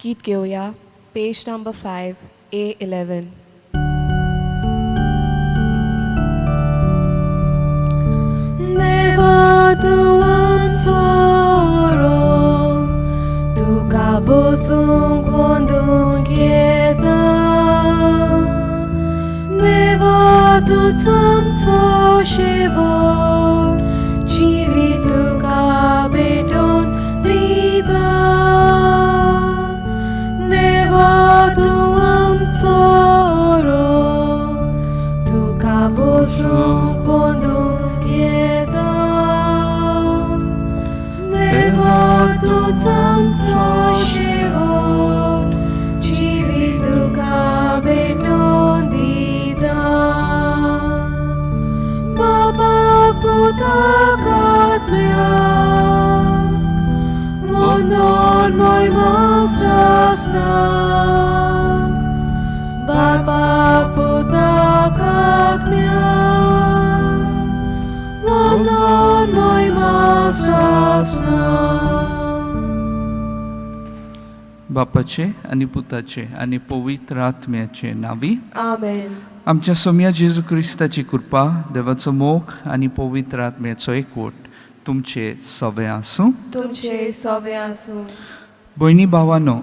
गीत घेवया पेज number 5 A11. देवा तूं आमचो तुका बसूंक वंदूंक येता. देवा तूंच आमचो शेवट, जिवीत तुका भेटोवन दिता. देवा तूं आमचो तुका बसूंक वंदूंक येता. देवा तूंच आमचो शेवट, जिवीत तुका भेटोवन दिता. बापाक पुताक आत्म्याक वंदोन मोयमा सासना. बापाक पुताक आत्म्याक वंदोन मोयमा सासना. बापाचे आनी पुताचे आनी पवित्र आत्म्याचे नांवी. आमेन. आमच्या सोम्या जेजू क्रिस्ताची कृपा, देवाचो मोग आनी पवित्र आत्म्याचो एकवट तुमचे सगळे आसूं. तुमचे सोवे आसूं. भयणी भावानो,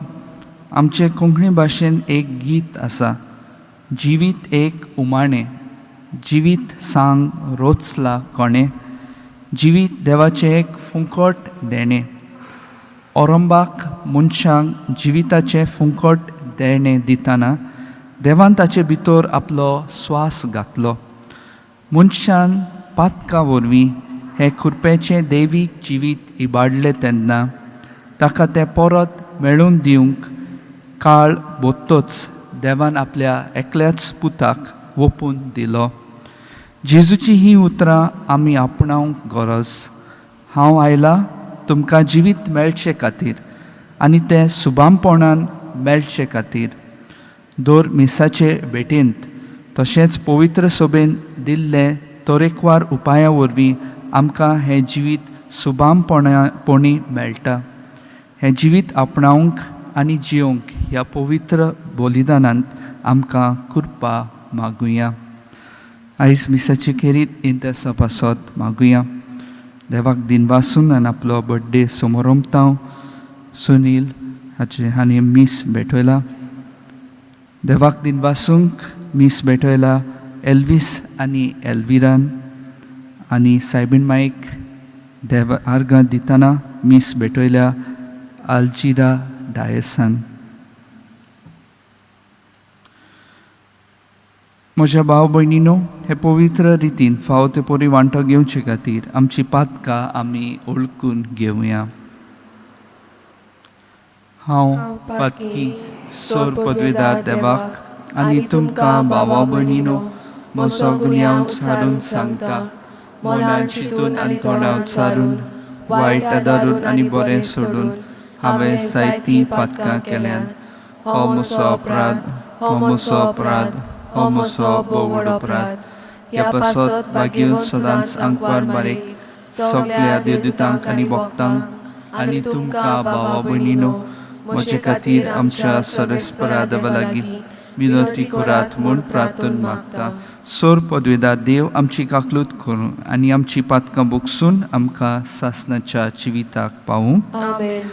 आमचे कोंकणी भाशेन एक गीत आसा, जिवीत एक उमाणें, जिवीत सांग रोचला कोणें, जिवीत देवाचें एक फुंकट देणें. ओरंबाक मनशांक जिविताचें फुंकट देणें दितना देवान ताचे भितर आपलो स्वास घातलो. मनशान पातकां वरवीं हें खुरपेचें दैवीक जिवीत इबाडलें तेन्ना ताका तें परत मेळून दिवंक काळ बोत्तोच देवान आपल्या एकल्याच पुताक वोपून दिलो. जेजूची हीं उतरां आमी आपणावंक गरज. हांव आयला तुमकां जिवीत मेळचे खातीर आनी तें सुबामपणान मेळचे खातीर. दर मिसाचे भेटेंत तशेंच पवित्र सभेन दिल्ले तरेकवार उपाया वरवीं आमकां हें जिवीत सुबामपणा पणी मेळटा. हें जिवीत आपणावंक आनी जियोवंक ह्या पवित्र बलिदानांत आमकां कृपा मागुया. आयज मिसाचे खेरीत इंतेसा पासत मागुया. देवाक दिनवासून आनी आपलो बड्डे समोरमतांव सुनील हाचे हांणी मीस भेटयला. देवाक दिनवासूंक मीस भेटयला एल्वीस आनी एल्विरान आनी सायबीण माईक देव आर्गां दितना मीस भेटयल्या आल्जिरा डायसान. म्हज्या भाव भयणीनो, हे पवित्र रितीन फावो ते परी वांटो घेवचे खातीर आमची पातकां आमी ओळखून घेवया. हांव पातकी सोर पदवेदार देवाक आनी तुमकां भावा भयणीनो म्हजो गुन्यांव सारून सांगता. मनान चिंतून आनी तोंडाव चारून, वायट आदारून आनी बरें सोडून हांवें जायतीं पातकां केल्यांत. हो म्हजो अपराध, हो म्हजो अपराध, हो म्हजो भोव व्हड अपराध. ह्या पासत भाग्यवंत सदांच आंकवार बारीक सगल्या देवदूतांक आनी भक्तांक आनी तुमकां भावा भयणीनो म्हजे खातीर आमच्या सर्वेस्परा देवा लागीं विनंती करात म्हूण प्रार्थन मागता. सोर पदवेदार देव आमची काकलूत करूं आनी आमची पातकां बोगसून आमकां सासनाच्या जिविताक पावूं. आमेन.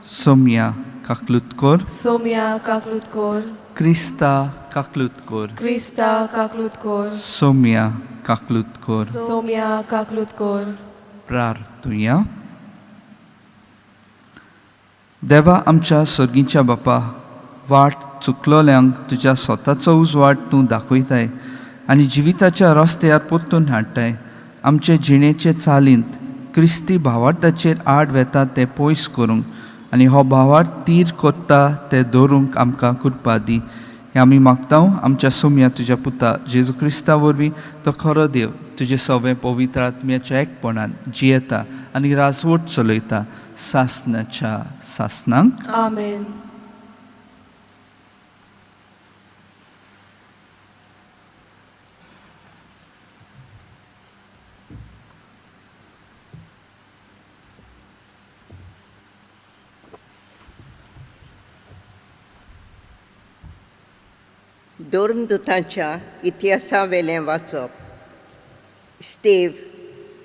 सोम्या काकलूत कर. सोम्या काकलूत कोर. क्रिस्ता काकलूत कर. क्रिस्ता काकलूत कोर. सोम्या काकलूत कर. सोम्या काकलूत कोर. प्रार्थुया. देवा आमच्या सर्गीच्या बापा, वाट चुकलोल्यांक तुज्या स्वताचो उजवाड तूं दाखयताय आनी जिविताच्या रस्त्यार परतून हाडटाय. आमचे जिणेचे चालींत क्रिस्ती भावार्थाचेर आड वेता तें पयस करूंक आनी हो भावार्थ तीर कोत्ता तें दवरूंक आमकां कृपा दी. हें आमी मागता आमच्या सोम्या तुज्या पुता जेजू क्रिस्ता वरवीं, तो खरो देव तुजें सवें पवित्र आत्म्याच्या एकपणान जियेता आनी राजवट चलयता सासनाच्या सासनांक. आमेन. धर्मदुतांच्या इतिहासावेलें वाचप. स्तेव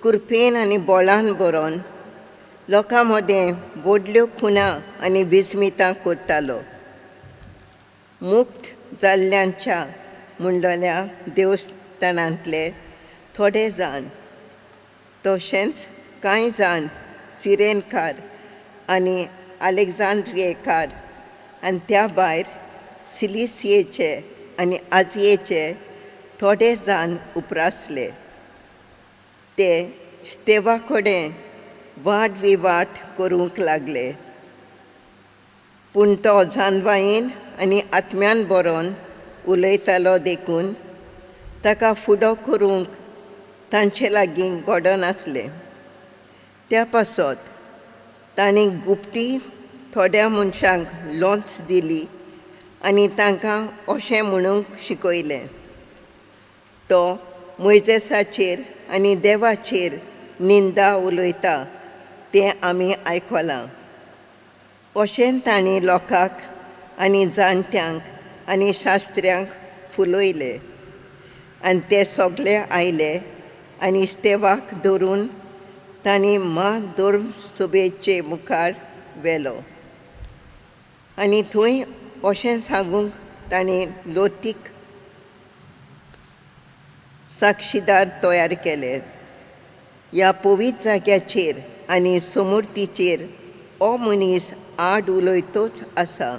कुरपेन आनी बोळान बरोवन लोकां मदें व्हडल्यो खुणा आनी विस्मितां करतालो. मुक्त जाल्ल्यांच्या म्हणलेल्या देवस्थानांतले थोडे जाण, तशेंच कांय जाण सिरेनकार आनी आलेक्झांड्रियेकार आनी त्या भायर सिलिसियेचे आनी आजियेचे थोडे जाण उप्रासले. ते स्तेवा कडेन वाद विवाद करूंक लागले, पूण तो जानवायेन आनी आत्म्यान बरोवन उलयतालो देखून ताका फुडो करूंक तांचे लागीं घडनासलें. त्या पासत तांणी गुप्ती थोड्या मनशांक लोंच दिली आनी तांकां अशें म्हणूंक शिकयलें, तो मोयजेसाचेर आनी देवाचेर निंदा उलयता तें आमी आयकलां. अशें तांणी लोकांक आनी जाणट्यांक आनी शास्त्र्यांक फुलयले आनी ते सगळे आयले आनी स्तेवाक धरून तांणी म्हाधर्म सभेचे मुखार व्हेलो आनी थंय अशें सांगूंक तांणी लोतीक साक्षीदार तयार केले, ह्या पवित्र जाग्याचेर आनी समूर्तीचेर हो मनीस आड उलयतोच आसा.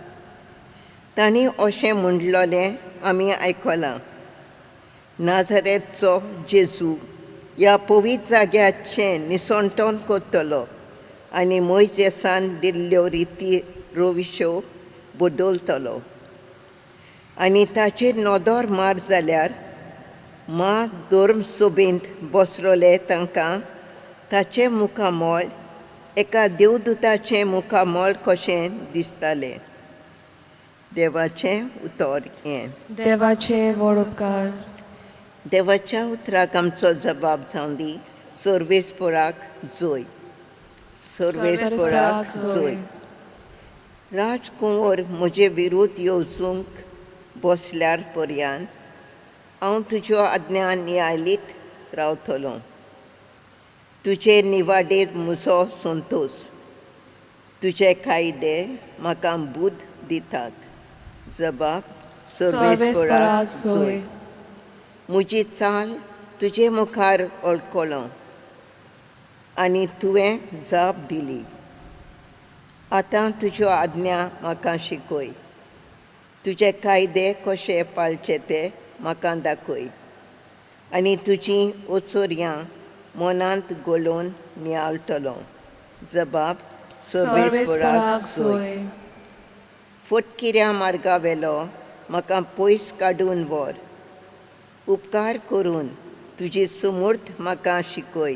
तांणी अशें म्हणलेलें आमी आयकलां, नाझरेतचो जेजू ह्या पवित्र जाग्याचें निसणटण करतलो आनी मोयजेसान दिल्ल्यो रिती रोविश्यो बदलतलो. आनी ताचेर नदर मार जाल्यार म्हाधर्म सभेंत बसलोले तांकां ताचें मुखामळ एका देवदूताचें मुखामळ कशें दिसतालें. देवाचें उतर हें. देवाचे व्हड उपकार. देवाच्या उतराक आमचो जबाब जावं दी. सर्वेस्पोराक जोय. सर्वेस्पोराक जोय. राजकुंवर म्हजे विरुद्ध येवजूंक बसल्यार पर्यान हांव तुज्यो आज्ञा नियाळीत रावतलो. तुजे निवाडेर म्हजो संतोश. तुजे कायदे म्हाका बुद्द दितात. जबाब सर्वेस्पोराक जोय. म्हजी चाल तुजे मुखार वळखलो आनी तुवें जाप दिली. आतां तुज्यो आज्ञा म्हाका शिकय. तुजे कायदे कशे पाळचे ते म्हाका दाखय आनी तुजीं ओचोरयां मनांत घोलोवन नियाळटलो. जबाब सर्वेस्पोराक जोय. फटकिऱ्या मार्गावेलो म्हाका पयस काडून व्हर. उपकार करून तुजी सुमूर्त म्हाका शिकय.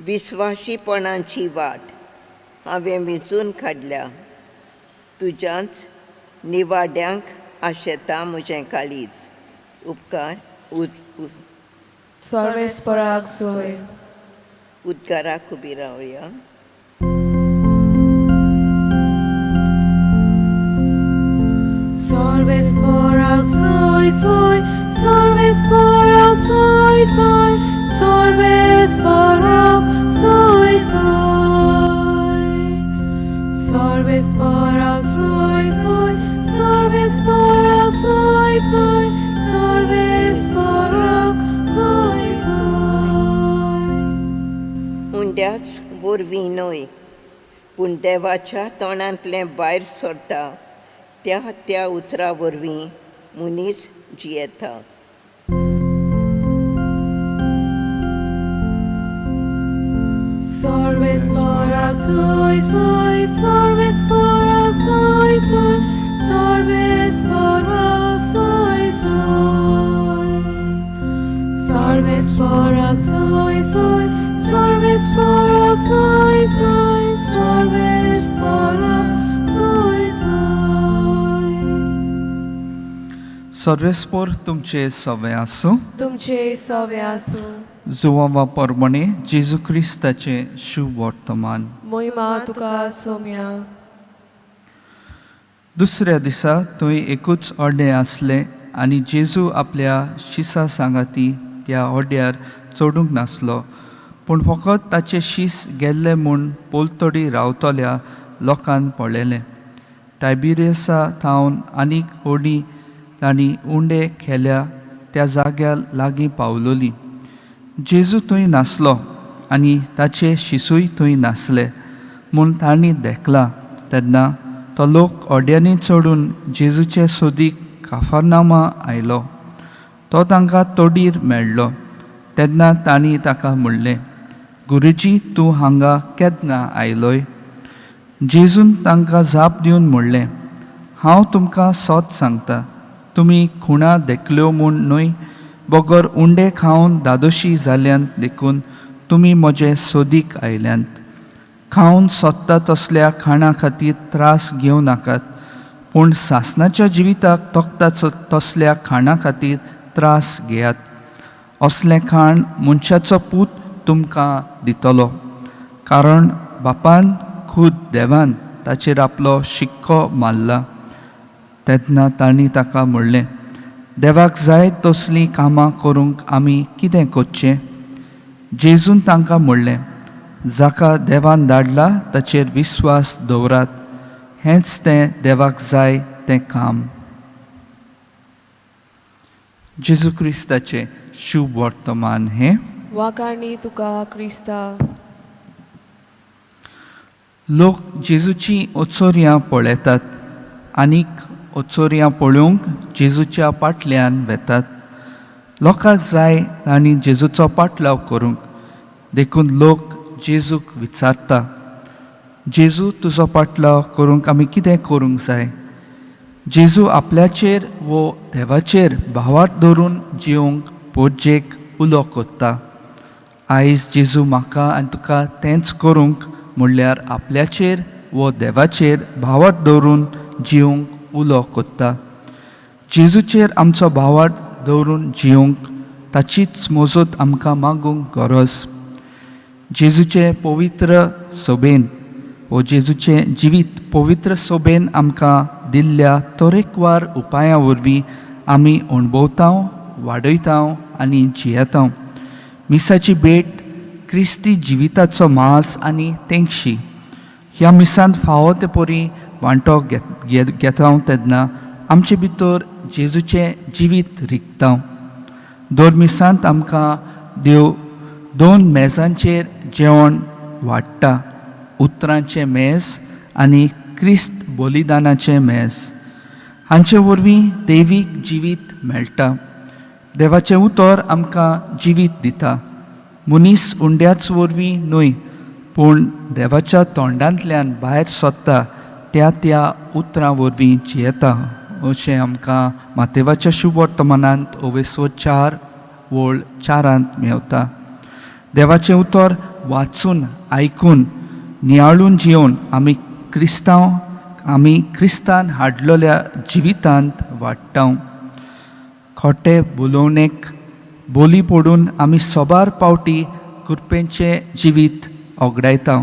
विस्वाशीपणाची वाट हांवें विंचून काडल्या. तुज्याच निवाड्यांक आशेता म्हजें काळीज. उपकार सर्वेस्पोराक जोय. उदकाराक उबी रावया. Sorves soy soy, sorves por soy soy, sorves por soy soy. Sorves por soy soy, sorves por soy soy, sorves por soy soy. उंड्याच वरवीं न्हय, पूण देवाच्या तोंडांतलें भायर सरता त्या त्या उतरा वरवीं मनीस जियेता. Sorves por soy soy, sorves por soy soy, sorves por soy soy. Sorves por soy soy, sorves por soy soy, sorves por soy soy. सर्वेस्पोर तुमचे सवे आसूं. तुमचे सवे आसूं. जुवांवा परमणे जेजू क्रिस्ताचें शुभ वर्तमान. मोहिमा तुका सोम्या. दुसऱ्या दिसा थंय एकूच अड्डें आसलें. आनी जेजू आपल्या शिसा सांगाती त्या होड्यार चडूंक नासलो, पूण फकत ताचे शीस गेल्ले म्हूण पोलतडी रावतल्या लोकान पळयलें. टायबिरियसा थावन आनीक होडी तांणी उंडे केल्या त्या जाग्यार लागीं पावलोली. जेजू थंय नासलो आनी ताचे शिसूय थंय नासले म्हूण तांणी देखला. तेन्ना तो लोक होड्यांनी चडून जेजूचे सोदीक काफरनामा आयलो. तो तांकां तोडीर मेळ्ळो. तेन्ना तांणी ताका म्हणलें, गुरुजी, तूं हांगा केन्ना आयलोय? जेजून तांकां जाप दिवन म्हणलें, हांव तुमकां सोत सांगता, तुमी खुणा देखल्यो म्हूण न्हय, बगर उंडे खावन दादोशी जाल्यान देखून तुमी म्हजे सोदीक आयल्यांत. खावन सोदता तसल्या खाणा खातीर त्रास घेवं नाकात, पूण सासणाच्या जिविताक तोखता तसल्या खाणा खातीर त्रास घेयात. असलें खाण मनशाचो पूत तुमकां दितलो, कारण बापान खूद देवान ताचेर आपलो शिक्को मारला. तेन्ना तांणी ताका म्हणलें, देवाक जाय तसलीं कामां करूंक आमी कितें करचें? जेजून तांकां म्हणलें, जाका देवान धाडला ताचेर विस्वास दवरात, हेंच तें देवाक जाय तें काम. जेजू क्रिस्ताचें शुभ वर्तमान हें. वाखाणी तुका क्रिस्ता. लोक जेजूची ओचोरयां पळयतात आनीक ओचोरयां पळोवंक जेजूच्या पाटल्यान वेतात. लोकांक जाय तांणी जेजूचो पाटलाव करूंक, देखून लोक जेजूक विचारता, जेजू तुजो पाटलाव करूंक आमी कितें करूंक जाय? जेजू आपल्याचेर वो देवाचेर भावार्थ धरून जिवंक पोरजेक उलो कोत्ता. आयज जेजू म्हाका आनी तुका तेंच करूंक म्हणल्यार आपल्याचेर वो देवाचेर भावार्थ दवरून जिवंक उलो कोत्ता. जेजूचेर आमचो भावार्थ दवरून जिवंक ताचीच मोजत आमकां मागूंक गरज. जेजूचे पवित्र सोबेन वो जेजूचें जिवीत पवित्र सोबेन आमकां दिल्ल्या तरेकवार उपायां वरवीं आमी अणभवता, वाडयता आनी जियेता. मिसाची भेट क्रिस्ती जिविताचो मास आनी तेंगशी. ह्या मिसांत फावो ते परी वांटो घेता तेन्ना आमचे भितर जेजूचें जिवीत रिगता. दर मिसांत आमकां देव दोन मेजांचेर जेवण वाडटा, उतरांचें मेज आनी क्रिस्त बलिदानाचें मेज. हांचे वरवीं देवीक जिवीत मेळटा. देवाचें उतर आमकां जिवीत दिता. मनीस उंड्याच वरवीं न्हय, पूण देवाच्या तोंडांतल्यान भायर सोदता त्या त्या उतरां वरवीं जियेता, अशें आमकां मातेवाच्या शुभ वर्तमानांत ओवेसो 4 वळ 4 मेवता. देवाचें उतर वाचून, आयकून, नियाळून जिवन आमी क्रिस्तांव आमी क्रिस्तान हाडलेल्या जिवितांत वाडटा. खोटे बोलोवणेक बोली पडून आमी सोबार पावटी कुरपेंचें जिवीत ओगडायता.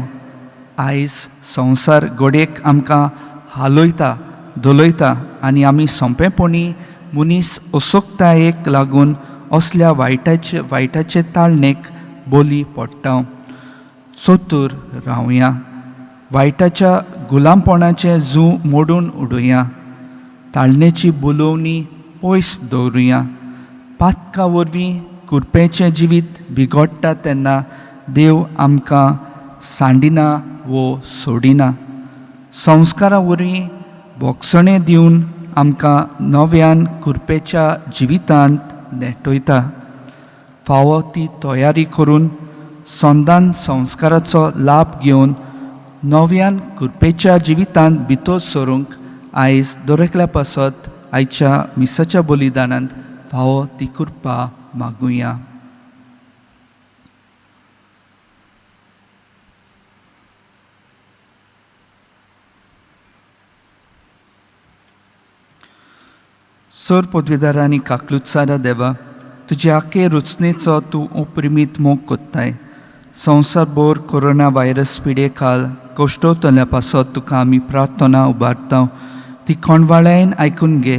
आयज संवसार घडयेक आमकां हालयता, धोलयता आनी आमी सोंपेपणी मनीस असोकतायेक लागून असल्या वायटाचे ताळणेक बोली पडटा. चतूर रावया, वायटाच्या गुलामपणाचें जू मोडून उडोवया, ताळणेची बोलोवणी पयस दवरुया. पातका वरवीं कुरपेचें जिवीत बिगडटा तेन्ना देव आमकां सांडिना वो सोडिना. संस्कारा वरवीं बोगसणें दिवन आमकां नव्यान कुरपेच्या जिवितांत नेटयता. फावो ती तयारी करून संदान संस्काराचो लाभ घेवन नव्यान कुरपेच्या जिवितांत भितर सरूंक आयज दरेकल्या पासत आयच्या मिसाच्या बलिदानांत फावो ती कृपा मागुया. सर पदवीदार आनी काकलुत्सारा देवा, तुजे आखे रुचनेचो तूं उपरिमीत मोग कोत्ताय. संवसारभर कोरोना व्हायरस पिडे खाल कश्टवतल्या पासत तुका आमी प्रार्थना उबारता, ती खणवाळ्यान आयकून घे.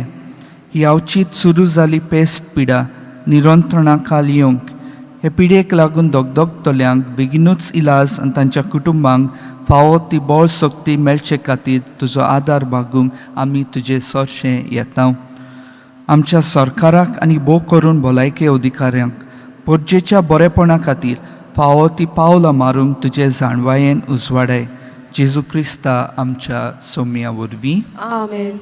ही अवचीत सुरू जाली पेस्ट पिडा निरंत्रणा खाल येवंक हे पिडयेक लागून दगदगतल्यांक बेगिनूच इलाज आनी तांच्या कुटुंबांक फावो ती बळ शक्ती मेळचे खातीर तुजो आदार मागूंक आमी तुजे सरशें येता. आमच्या सरकाराक आनी भोव करून भलायके अधिकाऱ्यांक परजेच्या बरेपणा खातीर फावो ती पावलां मारूंक तुजे जाणवायेन उजवाडाय. जेजू क्रिस्ता आमच्या सोम्या वरवीं. आमेन.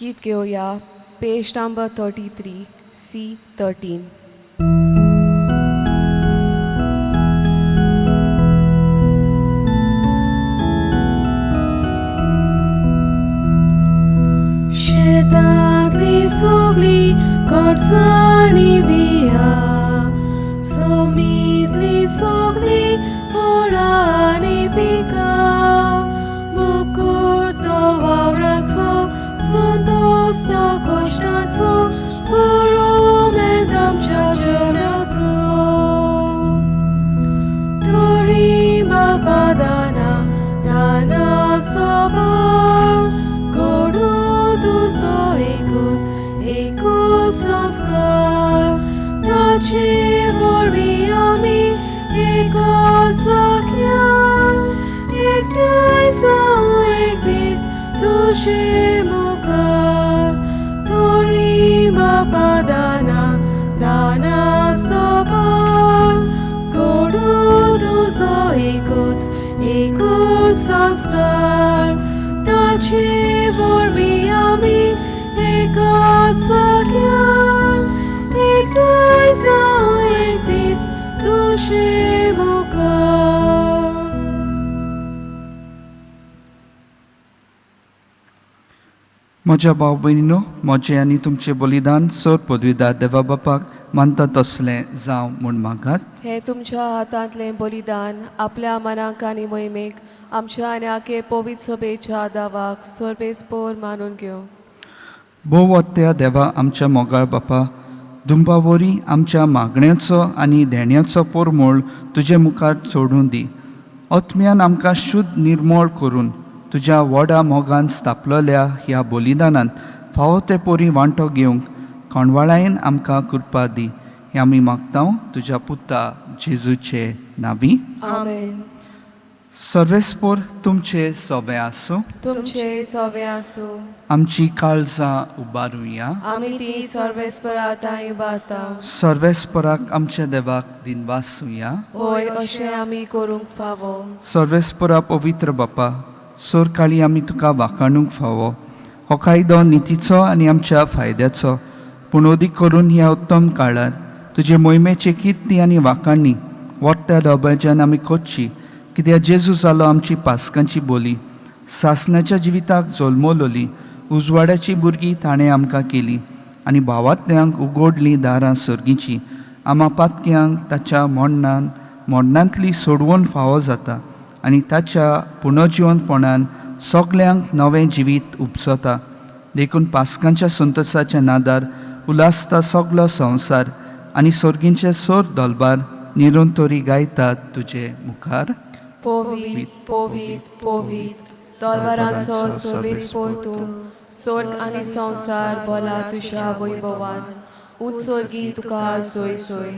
गीत घेवया पेज नंबर 33 C13. शेतांतली सगळी गोडसाणी बिया, सोमीतली सगळी फळां आनी पिकां, मुकूट तो वावराचो, संतोस तो कश्टाचो, पुरुमेंत आमच्या चरणाचो. तोरी बापा दाना दाना सबार, कोडू तुजो एकूच एकूच संस्कार, ताचे वरवीं आमी एका साख्यान एकठांय जावं एक दीस तुजे मुखार. तोरी बापा दाना दाना सबार, कोडू तुजो एकूच एकूच संस्कार, ताचे वरवीं आमी एका साख्यान एकठांय जावं एक दीस तुजे मुखार. म्हज्या भाव भयणीनो, म्हजें आनी तुमचें बलिदान सर पदवीदार देवा बापाक मानता तसलें जावं म्हूण मागात. हे तुमच्या हातांतलें बलिदान आपल्या मनाक आनी मोहिमेक आमच्या आनी आखे पवित्र सभेच्या दावाक सर्वेस्पोर मानून घेवं. भोव त्या देवा आमच्या मोगाळ बापा, दुंबावरी आमच्या मागण्याचो आनी देण्याचो पोरमोळ तुजे मुखार सोडून दी. आत्म्यान आमकां शुद्ध निर्मोळ करून तुज्या व्हडा मोगान स्थापलेल्या ह्या बलिदानांत फावो ते पोरी वांटो घेवंक कोणवाळायेन आमकां कृपा दी. हें आमी मागता तुज्या पुता जेजूचे नांवी. आमेन. सर्वेस्पोर तुमचे सोबें आसूं. तुमचे सोबे आसूं. आमची काळजां उबारुया. आमी ती सर्वेस्परा तांय उबारता. सर्वेस्पराक आमच्या देवाक दिनवासुया. होय, अशें आमी करूंक फावो. सर्वेस्परा पवित्र बापा, सोरकाळी आमी तुका वाखाणूंक फावो. हो कायदो नितीचो आनी आमच्या फायद्याचो, पूण अदीक करून ह्या उत्तम काळार तुजे मोहिमेची किर्ती आनी वाखाणणी वट्ट्या डोब्याच्यान आमी करची. कित्याक जेजू जालो आमची पास्कांची बोली, सासणाच्या जिविताक जल्मलोली उजवाडाची भुरगीं ताणें आमकां केली आनी भावांतल्यांक उगडलीं दारां सर्गीचीं. आमा पातक्यांक ताच्या मोडणान मोडणांतली सोडवून फावो जाता आनी ताच्या पुनर्जिवनपणान सगल्यांक नवें जिवीत उपजता. देखून पास्कांच्या संतोसाच्या नादार उलासता सगलो संवसार आनी सर्गींचे सोर दलबार निरंतरी गायतात तुजे मुखार. पवित्र पवित्र पवित्र तलवारांचो सर्वेस्पोर तूं, स्वर्ग आनी संवसार भोला तुज्या वैभवान. उंच स्वर्गी तुका सोय सोय,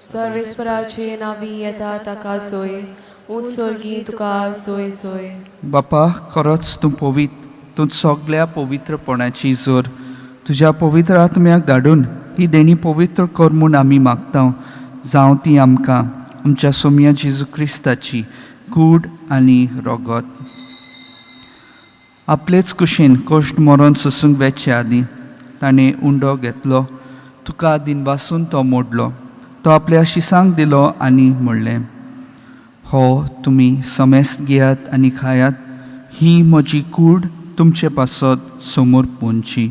सर्वेस्पराचे नांवी येता ताका सोय, उंच स्वर्गी तुका सोय सोय. बापा, खरोच तूं पवित्र, तूं सगल्या पवित्रपणाची जोर. तुज्या पवित्र आत्म्याक धाडून ही देणी पवित्र कर म्हूण आमी मागता. जावं ती आमकां आमच्या सोमया जेजू क्रिस्ताची कूड आनी रगत. आपलेच कुशीन कश्ट मरोन सोसूंक वेचे आदीं ताणें उंडो घेतलो, तुका दिनवासून तो मोडलो, तो आपल्या शिसांक दिलो आनी म्हणलें, हो तुमी समेस्त घेयात आनी खायात, ही म्हजी कूड तुमचे पासत समोर पोंची.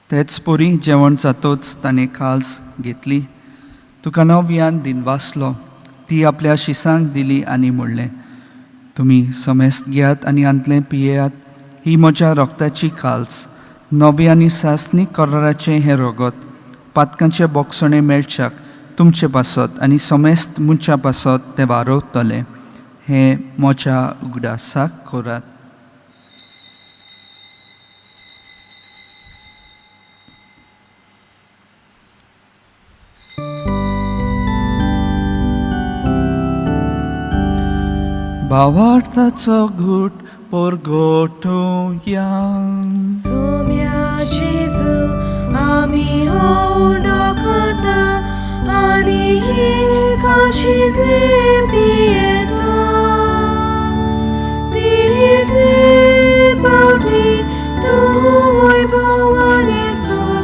तेच परी जेवण जातोच ताणें काल्स घेतली, तुका नव्यान दिनवासलो, ती आपल्या शिसांक दिली आनी म्हणलें, तुमी समेस्त घेयात आनी हांतलें पियेयात, ही म्हज्या रक्ताची काल्स, नवी आनी सासणी कराराचें हें रगत. पातकांचे बोगसणे मेळच्याक तुमचे पासत आनी समेस्त मनशां पासत तें वारवतलें. हें म्हज्या उगडासाक करात. भावार्थाचो घूट परगटुया. सोम्या जेजू आमी हो उंडो खाता आनी ही काशींतले पियेता. तितले पावटी तूं वैभवानी सोर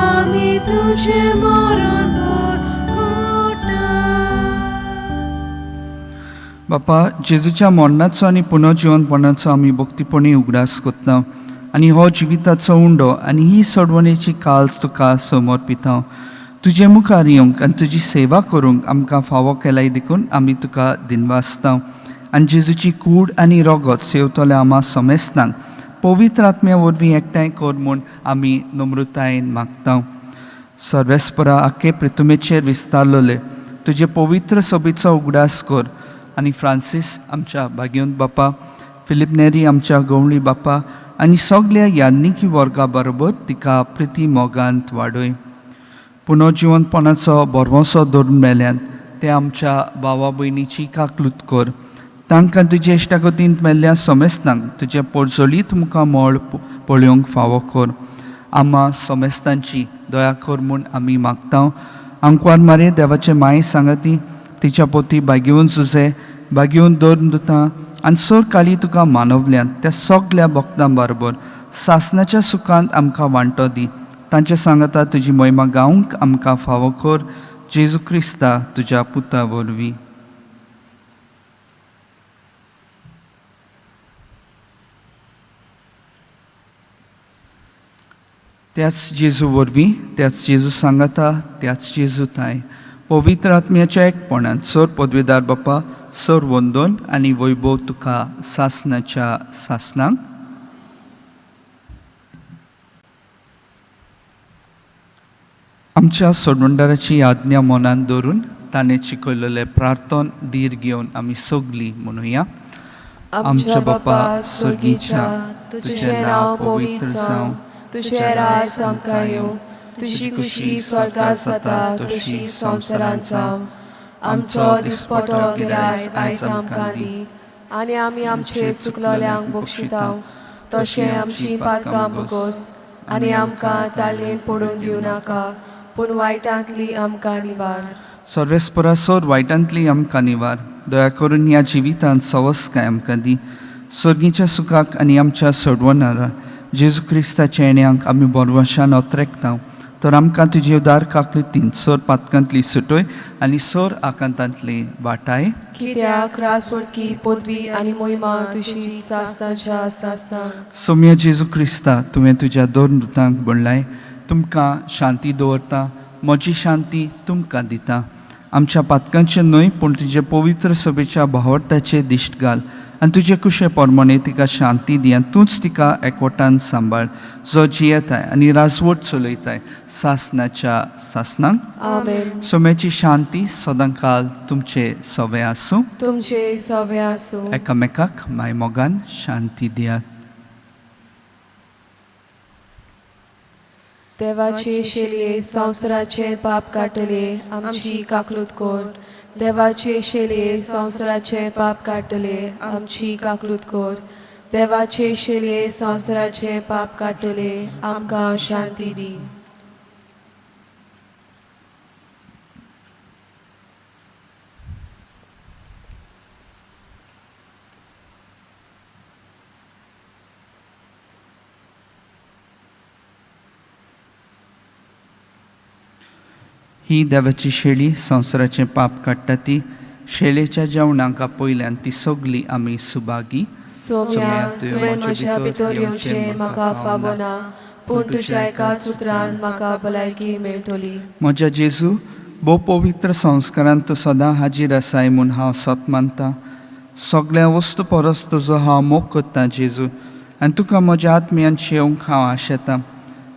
आमी तुजें मरण परगटा. बापा, जेजूच्या मरणाचो आनी पुनर्जिवनपणाचो आमी भक्तीपणी उगडास करता आनी हो जिविताचो उंडो आनी ही सोडवणेची काल्स तुका समर्पिता. तुजे मुखार येवंक आनी तुजी सेवा करूंक आमकां फावो केलाय देखून आमी तुका दिनवासता. आनी जेजूची कूड आनी रगत सेवतल्या आमा समेस्तांक पवित्र आत्म्या वरवीं एकठांय कर म्हूण आमी नम्रतायेन मागता. सर्वेस्परा आखे प्रितुमेचेर विस्तारलेले तुजे पवित्र सोबीचो उगडास कर आनी फ्रांसीस आमच्या भाग्यवंत बापा, फिलीप नेरी आमच्या गवळी बापा आनी सगल्या याज्ञिकी वर्गा बरोबर तिका प्रिती मोगांत वाडय. पुनर्जिवनपणाचो भरवंसो धरून मेल्यान ते आमच्या भावा भयणीची काकलूत कर. तांकां तुजे इश्टागतींत मेल्ल्या समेस्तांक तुजें पोरजोलीत मुखामळ पळोवंक फावो कर. आमा समेस्तांची दया कर म्हूण आमी मागता. आंकवार मारे देवाचे माये सांगाती तिच्या पोती भाग्यवंत सुसे भाग्यवंत दर दुता आनी सर काळी तुका मानवल्यान त्या सगल्या भक्तां बरोबर सासनाच्या सुखांत आमकां वांटो दी. तांचे सांगाता तुजी महिमा गावंक आमकां फावो कर. जेजू क्रिस्ता तुज्या पुता वरवीं. त्याच जेजू वरवीं, त्याच जेजू सांगाता, त्याच जेजू ताय पवित्र आत्म्याच्या एकपणान सर पदवीदार बापा, सर वंदन आनी वैभव तुका सासनाच्या सासनाक. आमच्या सोडवणदाराची आज्ञा मनान दवरून ताणें शिकयलेलें प्रार्थन धीर घेवन आमी सगलीं म्हणुया. आमच्या बापा स्वर्गीच्या, तुजें नांव पवित्र जावं, तुजें राज आमकां येवं, तुजी खुशी स्वर्गात जाता तशी संवसारांत जावं. आमचो दिसपटो गिरायस आयज आमकां दी आनी आमी आमचे चुकलोल्यांक बक्षिता तशें आमची पातकां बोगोस आनी आमकां ताळयेन पडून दिवं नाका, पूण वायटांतली आमकां निवार. सर्वेस्परा सोर वायटांतली आमकां निवार. दया करून ह्या जिवितांत सवसकाय आमकां दी. सर्गीच्या सुखाक आनी आमच्या सोडवणारा जेजू क्रिस्ताच्या येण्यांक आमी बरवशान अत्रेकता. तर आमकां तुजी उदार काकलुतीन सोर पातकांतली सुटय आनी सोर आकांतांतली वाटाय. कित्याक रासवडकी पदवी आनी मोहिमा तुजी सासनाच्या सासनाक. सोम्या जेजू क्रिस्ता, तुवें तुज्या दोन दुतांक म्हणलाय, तुमकां शांती दवरता, म्हजी शांती तुमकां दिता. आमच्या पातकांचें न्हय पूण तुजे पवित्र सभेच्या भावार्थाचें दिश्ट घाल आनी तुजे कुशे प्रमाणे तिका शांती दी आनी तूंच तिका एकवटान सांबाळ, जो जियेताय आनी राजवट चलयताय सासनाच्या सासनाक. आमेन. सोम्याची शांती सदांकाल तुमचे सवे आसूं. तुमचे सवे आसूं. एकामेकाक मायमोगान शांती दियात. देवाचे शेलये संवसाराचें पाप काडटले आमची काकलूत कर. देवाचे शेलये संवसाराचें पाप काडटले आमची काकलूत कर. देवाचे शेलये संवसाराचें पाप काडटले आमकां शांती दी. ही देवाची शेळी संवसाराचें पाप काडटा ती शेळेच्या जेवणाक आपयल्यान ती सगली आमी सुभागी. सोम्या, तुवें म्हज्या भितर येवचें म्हाका फावो ना, पूण तुज्या एकाच उतरान म्हाका भलायकी मेळटली. म्हज्या जेजू, भोव पवित्र संस्कारान तूं सदां हाजीर आसाय म्हूण हांव सत मानता. सगळ्या वस्तू परस तुजो हांव मोग करतां जेजू, आनी तुका म्हज्या आत्म्यान शेवंक हांव आशेतां.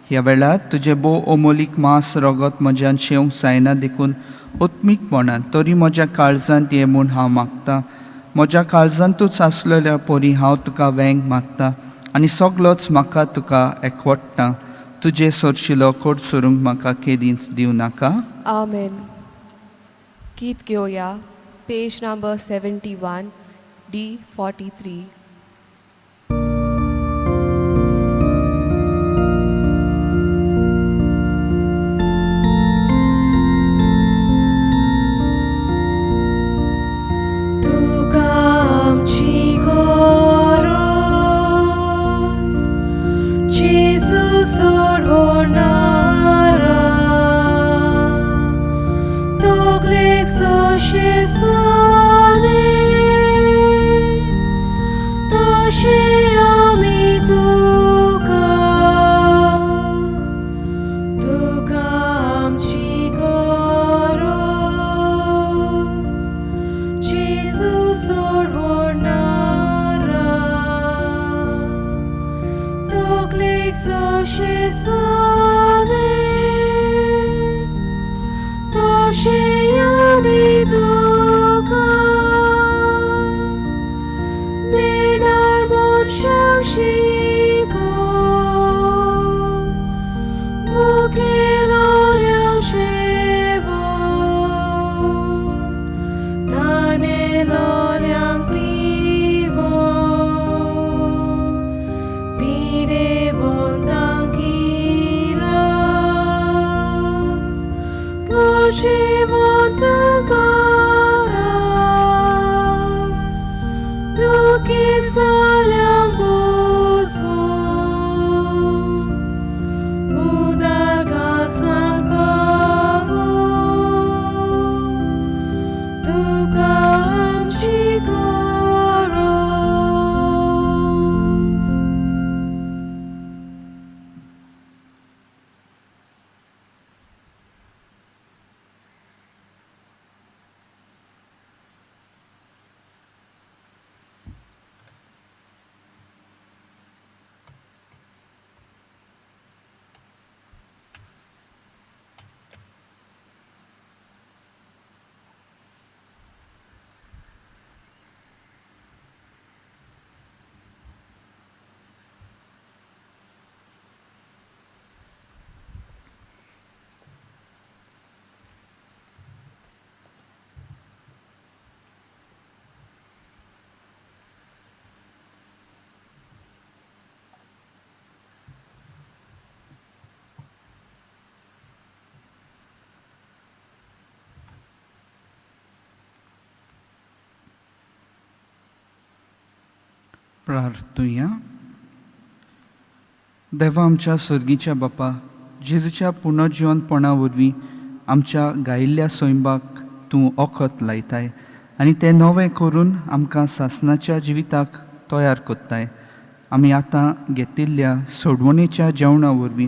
ह्या वेळार तुजें भोव अमोलीक मांस रगत म्हज्यान शेवंक जायना देखून उत्मीकपणान तरी म्हज्या काळजांत ये म्हूण हांव मागता. म्हज्या काळजांतूच आसलेल्या परी हांव तुका वेंग मागता आनी सगलोच म्हाका तुका एकवटता. तुजे सरशिलो कोट सोरूंक म्हाका केदींच दिवं नाका. आमेन. गीत घेवया पेज नंबर 71 D43. तुका आमची गरज जेजू सोडवणारा तकलेक जशें जालें तशें आमी तुका तुका आमची गरज जेजू सोडवणारा तकलेक जशें जालें तशें आमी तुका नेणार मनशाक शिकोवन मुखेलोल्यांक शेवोन तानेलोल्यांक पिवोन पिडेवंतांक इलास गरजेवंतांक आदार दुखेस्ताल्यांक बुजवोन उदार कासांक पावोन तुका आमची गरज. प्रार्थुया. देवा आमच्या सर्गीच्या बापा, जेजूच्या पुनर्जिवनपणा वरवीं आमच्या गायिल्ल्या सैंबाक तूं ओखत लायताय आनी तें नवें करून आमकां सासणाच्या जिविताक तयार करताय. आमी आतां घेतिल्ल्या सोडवणेच्या जेवणा वरवीं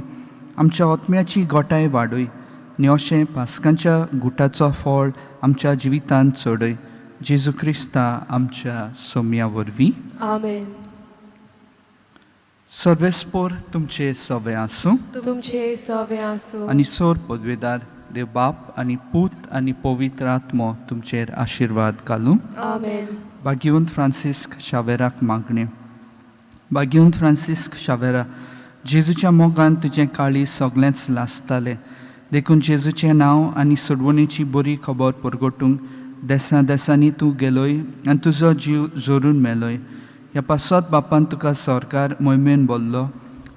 आमच्या आत्म्याची गोटाय वाडय आनी अशें पास्कांच्या गुटाचो फळ आमच्या जिवितांत चडय. जेजू क्रिस्ता आमच्या सोम्या वरवीं. आमेन. सर्वेस्पोर तुमचे सवे आसूं. तुमचे सवे आसूं. आनी सोर पदवेदार देव बाप आनी पूत आनी पवित्र आत्मो तुमचेर आशिर्वाद घालूं. आमेन. भाग्यवंत फ्रांसिस्क शावेराक मागणें. भाग्यवंत फ्रांसिस्क शावेरा, जेजूच्या मोगान तुजें काळीज सगळेंच लासतालें, देखून जेजूचें नांव आनी सोडवणेची बरी खबर परगटूंक देसां देसांनी तूं गेलोय आनी तुजो जीव जोरून मेलोय. ह्या पासत बापान तुका सरकार मोहिमेन बोल्लो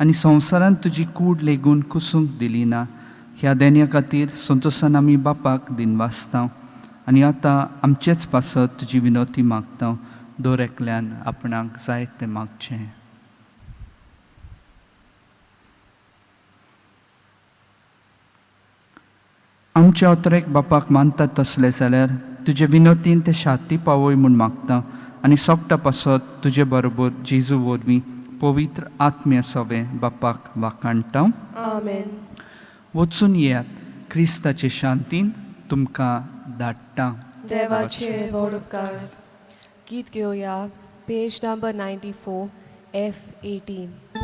आनी संवसारांत तुजी कूड लेगून कुसूंक दिली ना. ह्या देण्या खातीर संतोशान आमी बापाक दिनवासता आनी आतां आमचेच पासत तुजी विनवती मागता. दर एकल्यान आपणाक जाय तें मागचें. आमच्या अत्रेक बापाक मानतात तसले जाल्यार तुजे विनवतीन ते शांती पावय म्हूण मागता आनी सोगटा पासत तुजे बरोबर जेजू वरवीं पवित्र आत्म्या सवें बापाक वाखाणटा. आमेन. वचून येयात, क्रिस्ताचे शांतीन तुमकां धाडटा. देवाचे व्हड उपकार. गीत घेवया पेज नंबर 94 F18.